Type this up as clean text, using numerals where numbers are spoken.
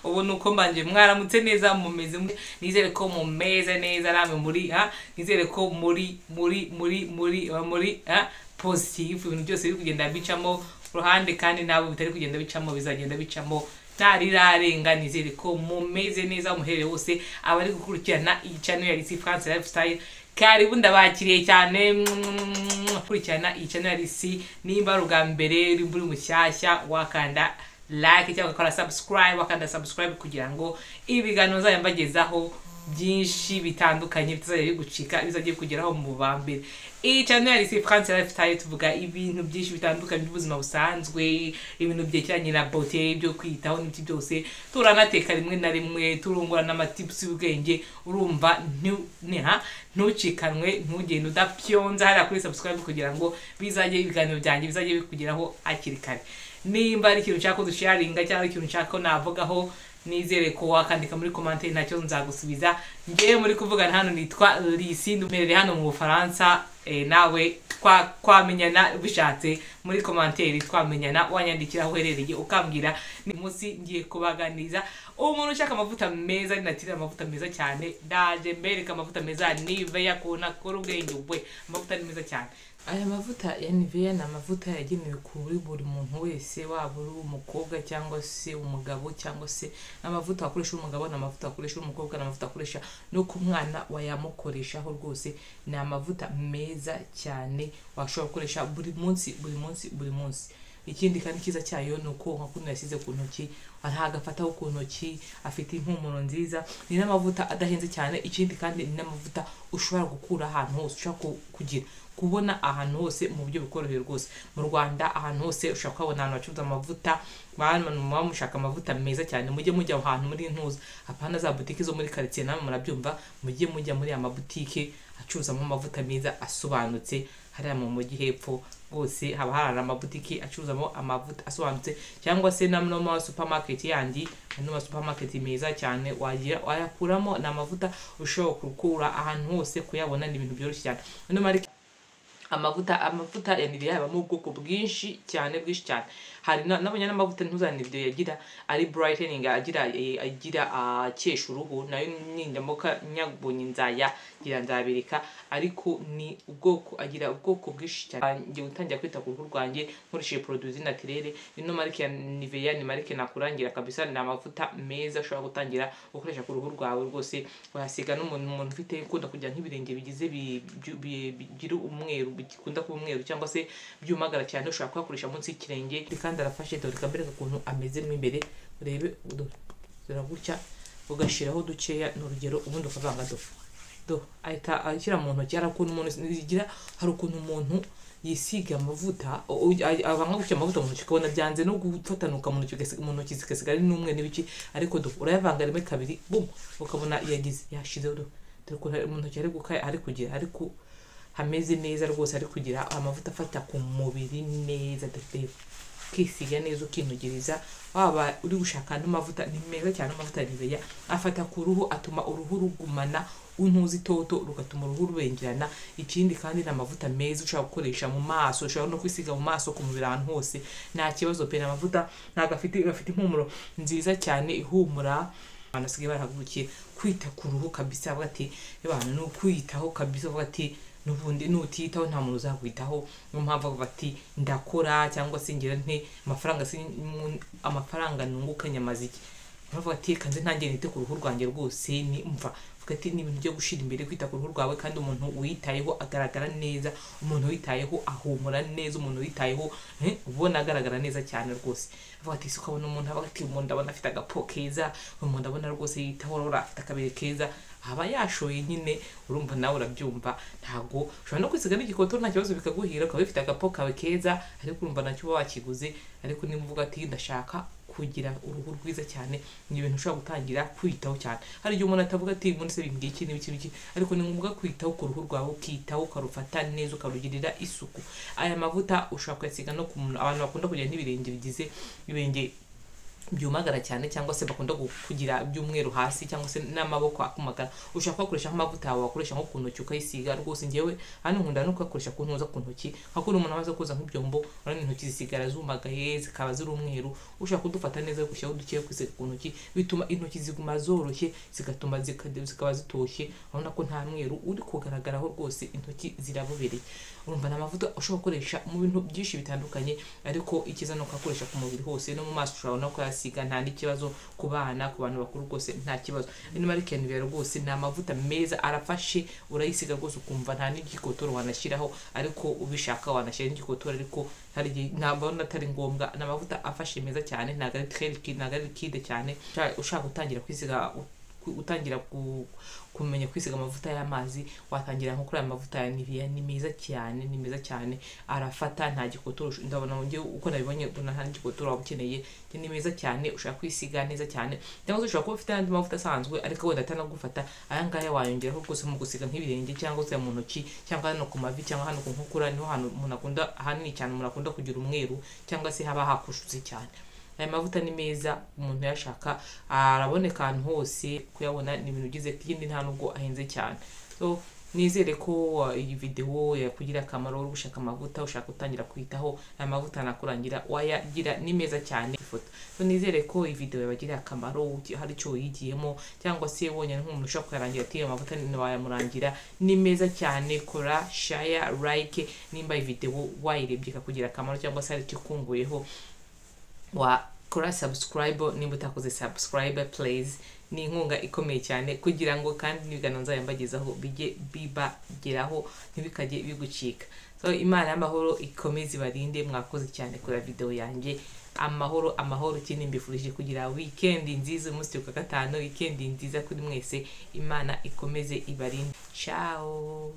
Ubu nuko mbanje mwaramutse neza, mumeze, nizere ko mumeze neza namwe muri ha, nizere ko muri muri muri muri muri ha positive, ibintu byose biri kugenda bicamo ruhande, kandi nabo bitari kugenda bicamo bizagenda bicamo ntarirarenga. Nizere ko mumeze neza umuherere wose abari gukurikirana iyi channel ya Lisi France Lifestyle. Karibu, ndabakiriye cyane kurikirana iyi channel ya Lisi. Nimba ari ubwa mbere uri muri mushyashya, wakanda like cyangwa ugakora subscribe, wakanda subscribe kugira ngo ibiganiro nzajya mbagezaho byinshi bitandukanye bitazajya bigucika, bizajya bikugeraho mu ba mbere. Iyi channel ya Lisi France Lifestyle tuvuga ibintu byinshi bitandukanye by'ubuzima busanzwe, ibintu byerekeranye na beauté, byo kwitaho n'ibiki byose. Turanateka rimwe na rimwe, turungurana amatips y'ubwenge. Urumva ntucikanwe, ntugende udapyonza hariya kuri subscribe kugira ngo bizajye ibiganiro byanjye bizajye bikugeraho hakiri kare. Nimba ari ikintu ushaka ko dusharinga cyangwa ikintu ushaka ko navugaho, nizere ko wakandika muri commentaire, ntacyo nzagusubiza. Ngewe muri kuvugana hano nitwa Lisi, mperere hano mu Bufaransa. Nawe twamenyana bishatse muri commentaire, twamenyana wanyandikira aho uherereye ukambwira. Ni munsi ngiye kubaganiriza umuntu ushaka amavuta meza ari naturel, amavuta meza cyane. Ndaje mbereka amavuta meza ya Nivea, kuntu akora ubwenge we. Amavuta ni meza cyane. Aya mavuta ya Nivea ni amavuta yagenewe kuri buri muntu wese, waba uri umukobwa cyangwa se umugabo, cyangwa se amavuta wakoresha umugabo, ni amavuta wakoresha umukobwa, ni amavuta wakoresha no ku mwana wayamukoreshaho rwose. Ni amavuta meza cyane washobora gukoresha buri munsi, buri munsi, buri munsi. Ikindi kandi cyiza cyayo ni uko nka kuno yasize ku ntoki ntabwo afataho ku ntoki, afite impumuro nziza, ni n'amavuta adahenze cyane. Ikindi kandi ni n'amavuta ushobora gukura ahantu hose, ushobora kugira kubona ahantu hose mu buryo bukoroheye rwose. Mu Rwanda ahantu hose ushobora kuhabona ahantu bacuruza amavuta. Bantu muba mushaka amavuta meza cyane, mujye mujya aho hantu muri ntuza, apana za butike zo muri quartier, namwe murabyumva. Mujye mujya muri aya mabutike acuruzamo amavuta meza asobanutse. Hariya mu mujyi hepfo rwose haba hari amabutiki acuruzamo amavuta asobanutse, cyangwa se no mu supermarket yandi, ano ma supermarket meza cyane wagira wayakuramo. Ni amavuta ushobora gukura ahantu hose, kuyabona ni ibintu byoroshye cyane. Ano marike amavuta ya Nivea abamo ubwoko bwinshi cyane, bwinshi cyane. Hari nabonye n'amavuta ntuza Nivea yagira ari brightening, agira akesha uruhu, nayo nindamuka nyabonye nzaya ngira nzabereka. Ariko ni ubwoko, agira ubwoko bwinshi cyane. Ngiye gutangira kwita ku ruhu rwanjye nkoresheje produits naturels. Ino marike ya Nivea ni marike nakurangira kabisa. Ni amavuta meza ushobora gutangira gukoresha ku ruhu rwawe rwose, wasiga n'umuntu umuntu ufite ukunda kugira nk'ibirenge bigize bigira umweru, bikunda kuba umweru cyangwa se byumagara cyane, ushobora kuyakoresha munsi y'ikirenge. Kandi arafashe. Dore kambereka ukuntu ameze mo imbere, urebe. Dore dore gutya, ugashiraho dukeya ni urugero, ubundi ukavanga. Do do ahita ashyira mu ntoki. Hari ukuntu umuntu yigira, hari ukuntu umuntu yisiga amavuta, avanga gutya amavuta mu ntoki, ukabona byanze no gufatanuka mu ntoki, mu ntoki zigasigara ari n'umwe n'ibiki. Ariko do urayavanga rimwe, kabiri, bum, ukabona yagize yashizeho. Do dore ukuntu mu ntoki ari guka, ari kugira, ari ku hameze neza rwose, ari kugira amavuta afata ku mubiri neza. Dore ukisiga neza, ukinogeriza. Waba uri gushaka andi mavuta, ni meza cyane. Amavuta ya Nivea afata ku ruhu, atuma uruhu rugumana untuzi itoto, rugatuma uruhu rubengerana. Ikindi kandi ni amavuta meza ushobora gukoresha mu maso, ushobora no kwisiga mu maso, ku mubiri, ahantu hose nta kibazo pe. Ni amavuta ntabwo afite impumuro nziza cyane ihumura. Abantu basigaye barahagurukiye kwita ku ruhu kabisa, bavuga ati abantu ni ukwiyitaho kabisa, bavuga ati n'ubundi nutiyitaho nta muntu uzakwitaho. Niyo mpamvu bavuga ati ndakora cyangwa se ngira nte amafaranga, si amafaranga nunguka nyamaze iki? Bavuga ati kanze ntangiye nite ku ruhu rwanjye rwose. Ni umva vuga ati ni ibintu byo gushira imbere kwita ku ruhu rwawe. Kandi umuntu witayeho agaragara neza, umuntu witayeho ahumura neza, umuntu witayeho ubona agaragara neza cyane rwose. Avuga ati ukabona umuntu avuga ati umuntu ndabona afite agapo keza, umuntu ndabona rwose yitaho, urabona afite akabiri keza, aba yashoye nyine. Urumva nawe urabyumva, ntabwo ushobora no kwisiga n'igikoto nta kibazo bikaguhira, ukaba ufite agapo kawe keza, ariko urumva nacyo uba wakiguze. Ariko niba uvuga ati ndashaka kugira uruhu rwiza cyane, ni ibintu ushobora gutangira kwitaho cyane. Hari igihe umuntu atavuga ati ubundi se bimbwiye iki n'ibiki n'ibiki, ariko ni ngombwa kwitaho ku ruhu rwawe, ukitaho, ukarufata neza, ukarugirira isuku. Aya mavuta ushobora kuyasiga no ku muntu, abantu bakunda kugira n'ibirenge bigize ibirenge Byumagara cyane cyangwa se bakunda kugira by'umweru hasi cyangwa se n'amaboko akumagara, ushobora kuyakoresha nk'amavuta yawe wakoresha nko ku ntoki ukayisiga. Rwose njyewe hano nkunda no kuyakoresha ku ntuza ku ntoki, nka kuno umuntu amaze koza nk'ibyombo, urabona intoki zisigara zumagaye zikaba ziri umweru. Ushobora kudufata neza gushyiraho dukeya kwisiga ku ntoki, bituma intoki ziguma zoroshye, zigatuma zikaba zitoshye. Urabona ko nta mweru uri kugaragaraho rwose, intoki zirabobereye. Urumva ni amavuta ushobora gukoresha mu bintu byinshi bitandukanye, ariko icyiza ni ukayakoresha ku mubiri hose no mu maso ushobora no kuyasiga, nta n'ikibazo, ku bana, ku bantu bakuru rwose nta kibazo. Niba ari Nivea rwose ni amavuta meza, arafashe, urayisiga rwose ukumva nta n'igikotoro wanashyiraho, ariko ubishaka wanashyiraho n'igikotoro, ariko hari igihe ntabwo atari ngombwa. Ni amavuta afashe meza cyane, ntabwo ari très liquide, ntabwo ari liquide cyane. Ushaka gutangira kwisiga, utangira kumenya kwisiga amavuta y'amazi, watangira nko kuri aya mavuta ya Nivea. Ni meza cyane, ni meza cyane, arafata, nta gikotoro. Ndabona njye uko nabibonye, mbona nta n'igikotoro waba ukeneye. Ni meza cyane, ushobora kwisiga neza cyane, cyangwa se ushobora kuba ufite n'andi mavuta asanzwe ariko wenda atanagufata, aya ngaya wayongeraho rwose mu gusiga nk'ibirenge cyangwa se mu ntoki cyangwa hano ku mavi cyangwa hano ku nkokora, niho hantu umuntu akunda ahanini cyane umuntu akunda kugira umweru cyangwa se haba hakushutse cyane. Aya mavuta ni meza, umuntu yashaka araboneka ahantu hose, kuyabona ni ibintu ugize, ikindi nta nubwo ahenze cyane. So nizere ko iyi video yakugira akamaro. Uri gushaka amavuta, ushaka gutangira kwitaho, aya mavuta nakurangira wayagira, ni meza cyane. Ifoto. So nizere ko iyi video yabagiriye akamaro, hari icyo wiyigiyemo, cyangwa se wonyine nk'umuntu ushobora kuyarangira ati amavuta wayamurangira, ni meza cyane. Kora share, like nimba iyi video wayirebye ikakugira akamaro cyangwa se hari icyo ikunguyeho, wakora subscribe nimba utakoze subscribe, please, ni inkunga ikomeye cyane kugira ngo kandi n'ibiganiro nzajya mbagezaho bijye bibageraho, ntibikajye bigucika. So Imana y'amahoro ikomeze ibarinde. Mwakoze cyane kureba video yanjye. Amahoro, amahoro. Ikindi mbifurije kugira weekend nziza, umunsi wa gatanu, weekend nziza kuri mwese. Imana ikomeze ibarinde. Ciao.